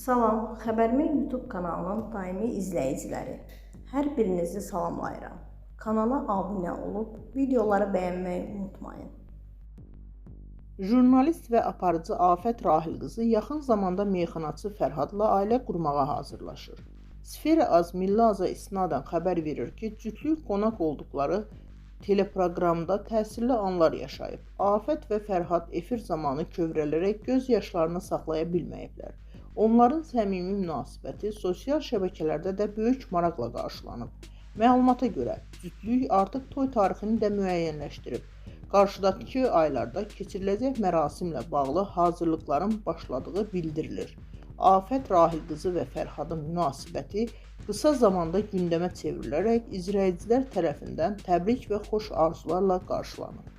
Salam, Xəbərimin YouTube kanalının daimi izləyiciləri. Hər birinizi salamlayıram. Kanala abunə olub videoları bəyənməyi unutmayın. Jurnalist və aparıcı Afət Rahilqızı yaxın zamanda meyxanaçı Fərhadla ailə qurmağa hazırlaşır. Sfera Az Milli Aza istinadən xəbər verir ki, cütlük qonaq olduqları teleproqramda təsirli anlar yaşayıb. Afət və Fərhad efir zamanı kövrələrək göz yaşlarını saxlaya bilməyiblər. Onların səmimi münasibəti sosial şəbəkələrdə də böyük maraqla qarşılanıb. Məlumata görə, cütlük artıq toy tarixini də müəyyənləşdirib. Qarşıdakı aylarda keçiriləcək mərasimlə bağlı hazırlıqların başladığı bildirilir. Afət Rahilqızı və Fərhadın münasibəti qısa zamanda gündəmə çevrilərək izləyicilər tərəfindən təbrik və xoş arzularla qarşılanıb.